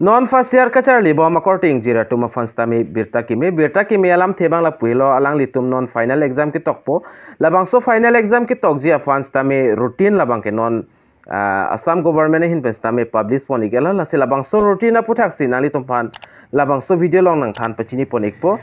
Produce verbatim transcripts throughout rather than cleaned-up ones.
Non first year kacharlibom akorte ingjir atum aphan sitame birta keme, birta keme alamthe abang lapu-elo, alanglitum non final exam ketokpo. Labangso final exam ketokji aphan sitame routine labangke non, ah, Assam government ahin pen sitame publish pon-ik-etlo, lasi labangso routine aputhaksi nanglitum aphan labangso video along nangthan pachini pon-ikpo.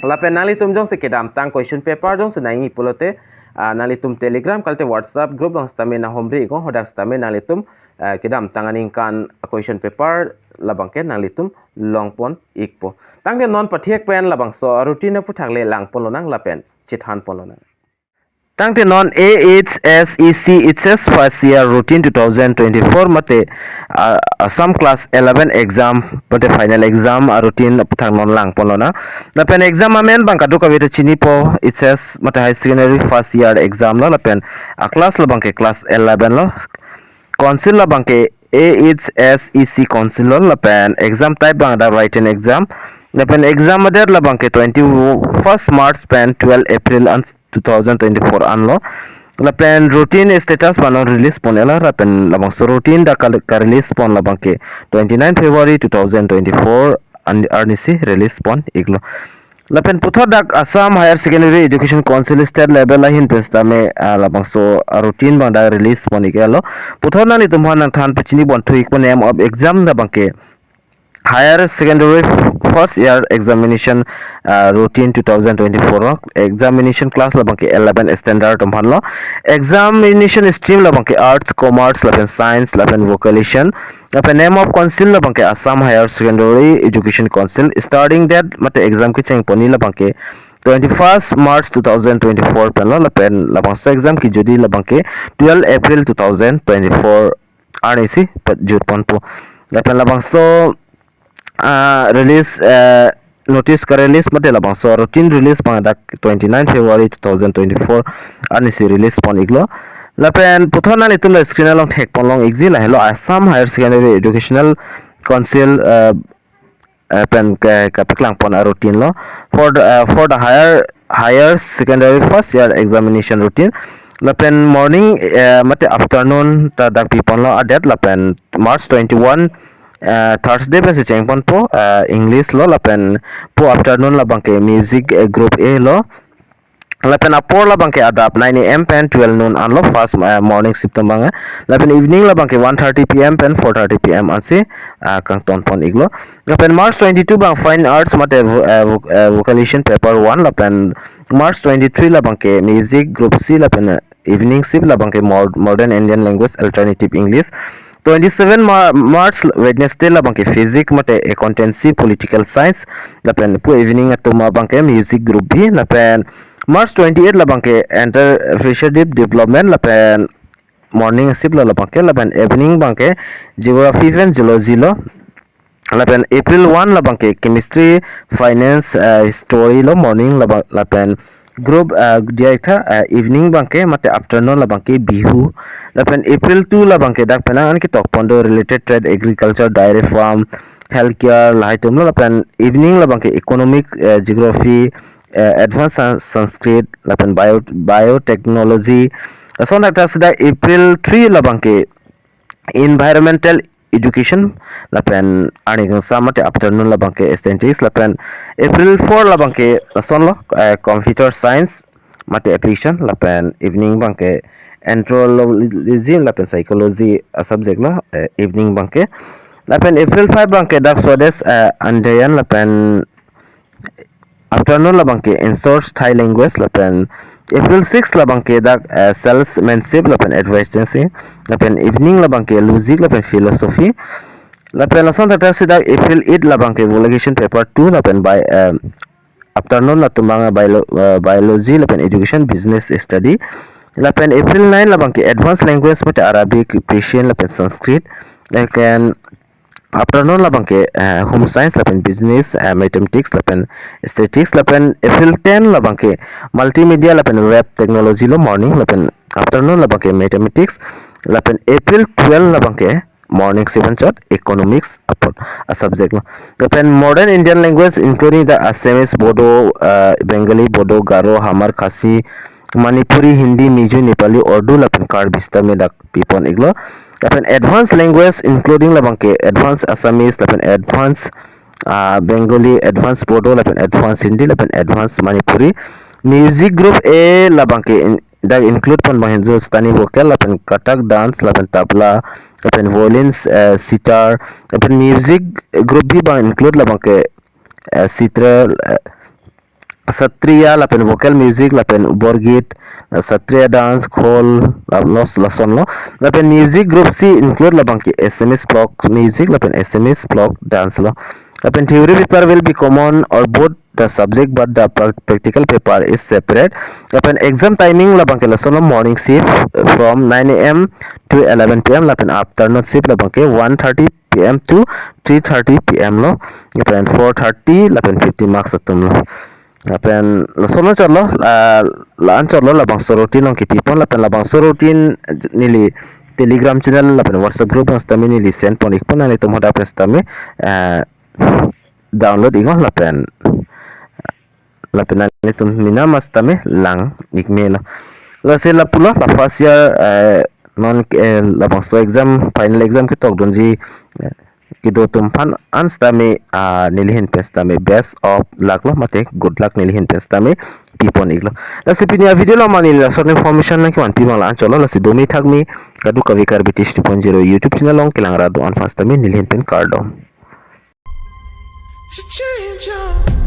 Lapen nanglitum jongsi kedamtang question paper jongsi nangji pulote, ah, nanglitum Telegram kalite WhatsApp group along sitame nanghumri-iknon, hadak sitame nanglitum, ah, kedamtang aningkan question paper labangke nanglitum long pon-ikpo. Tangte non pathek pen labangso routine aputhak le lang ponlonang lapen chethan ponlonang. Tangte non A H S E C H S first year routine two thousand twenty-four mate, ah, Assam class eleven exam mate final exam a routine aputhak non lang ponlonang. Lapen exam amen abang kadokave ta chinipo, H S mate higher secondary first year exam lo, lapen a class labangke class eleven lo. Council labangke A H S E C Council lo, lapen exam type abang dak written exam. Lapen exam adate labangke twenty-first March pen twelve April an two thousand twenty-four anlo. Lapen routine status abang non release pon-etlo, lapen labangso routine dak ka, ka-release pon labangke twenty-nine February two thousand twenty-four an, arnisi release pon-iklo. Lapen puthot dak Assam Higher Secondary Education Council state level ahin pen sitame, ah, labangso, ah, routine abang dak release pon-ik-etlo. Puthot nanglitum aphan nangthan pachini pon thu-ikpo, name of exam labangke higher secondary f-, first year examination, ah, routine two thousand twenty-four lo. Examination class labangke eleven standard atum aphanlo. Examination stream labangke arts, commerce, lapen science, lapen vocation. Lapen name of council labangke Assam Higher Secondary Education Council. Starting date mate exam kecheng pon-i labangke twenty-first March two thousand twenty-four penlo, lapen labangso exam kejutji labangke twelve April two thousand twenty-four arnisi pajut ponpo. Lapen labangso, ah, release, eh, notice ka-release mate labangso routine release abang dak twenty-nine February two thousand twenty-four arnisi release pon-iklo. Lapen puthot nanglitum la screen along thek ponlong-ikji, lahelo Assam Higher Secondary Educational Council, eh, eh, pen ke, kapaklang pon a routine lo. For the, eh, for the higher, higher secondary first year examination routine. Lapen morning, eh, mate afternoon ta dak pi ponlo adate, lapen March twenty-one, eh, Thursday pensi cheng ponpo, eh, English lo, lapen pu afternoon labangke music, eh, group A lo. Lapen apor labangke adap nine A M pen twelve noon anlo, first, eh, morning shift abang, eh. Lapen evening labangke one thirty P M pen four thirty P M ansi, ah, kangton pon-iklo. Lapen March twenty-two abang fine arts mate vo-, eh, vo-, eh, vocation paper one, lapen March twenty-three labangke music group C, lapen, eh, evening shift labangke mod-, modern Indian language alternative English. Twenty-seven Mar-, March Wednesday labangke physics mate accountancy political science, lapen pu evening atum abangke music group B, lapen March twenty-eight labangke entrepreneurship development, lapen morning shift lo labangke, lapen evening abangke geography pen zoology lo. Lapen April one labangke chemistry, finance, eh, history lo, morning labang, lapen group, eh, diaitha, eh, evening abangke mate afternoon labangke Bihu. Lapen April two labangke dak penang an ketok pon do related trade, agriculture, dairy farm, healthcare, lahai atum lo. Lapen evening labangke economic, eh, geography, eh, advanced San-, Sanskrit, lapen bio-, biotechnology. Lason dak ta sida April three labangke environmental education, lapen arni kangsam mate afternoon labangke statistics, lapen April four labangke lason lo, eh, computer science mate application, lapen evening abangke anthropology lapen psychology a subject lo, eh, evening abangke. Lapen April five abangke dak Swadesh, eh, Adhyayan, lapen afternoon labangke in source Thai language, lapen April six labangke dak, eh, salesmanship lapen advertising, lapen evening labangke logic lapen philosophy. Lapen lason thakthak si dak April eight labangke vocation paper two, lapen by, eh, afternoon atum abang bio-, eh, biology lapen education business study. Lapen April nine labangke advanced language mate Arabic, Persian lapen Sanskrit. Lapen afternoon labangke, eh, home science lapen business, eh, mathematics lapen statistics. Lapen April ten labangke multimedia lapen web technology lo, morning, lapen afternoon labangke mathematics. Lapen April twelve labangke morning shift anchot economics apot a subject lo. Lapen modern Indian language including the Assamese, Bodo, eh, Bengali, Bodo, Garo, Hmar, Khasi, Manipuri, Hindi, Mizo, Nepali, Urdu lapen Karbi sitame dak pi pon-iklo. Lapen advanced language including labangke advanced Assamese, lapen advanced uh, Bengali, advanced Bodo, lapen advanced Hindi, lapen advanced Manipuri. Music group A labangke in, dak include pon bang Hindustani vocal, lapen Kathak dance, lapen tabla, lapen violins, uh, sitar, lapen music group B bang include labangke uh, sitra, uh, satriya, lapen vocal music, lapen borgit, uh, satriya dance, khol, la- los lason lo. Lapen music group C include labangke Assamese folk music, lapen Assamese folk dance lo. Lapen theory paper will be common or both the subject, but the prac- practical paper is separate. Lapen exam timing labangke lason lo, morning shift from nine a m to eleven p m, lapen afternoon shift labangke one thirty p m to three thirty p m lo. Lapen four thirty, lapen fifty marks atum lo. Lapen lason anchot lo, la, la anchot lo labangso routine along kipi pon, lapen labangso routine neli Telegram channel, lapen WhatsApp group along sitame neli send pon ik pon, nanglitum hadak pen sitame, eh, download ik non, lapen, lapen nanglitum mina ma sitame lang ik me lo. Lasi lapulo, la first year, eh, non, eh, labangso exam, final exam ketok dunji, eh, kedo atum aphan an sitame, ah, neli ahin pen sitame best of luck lo, mate good luck neli ahin pen sitame pi pon ik lo. Lasi pini a video along ma neli la short information nangkevan pi abang la anchot lo, lasi domi thakmi kadokave Karbi Tish two point zero YouTube channel along kelang ra do-an aphan sitame neli ahin pen kardom. To change your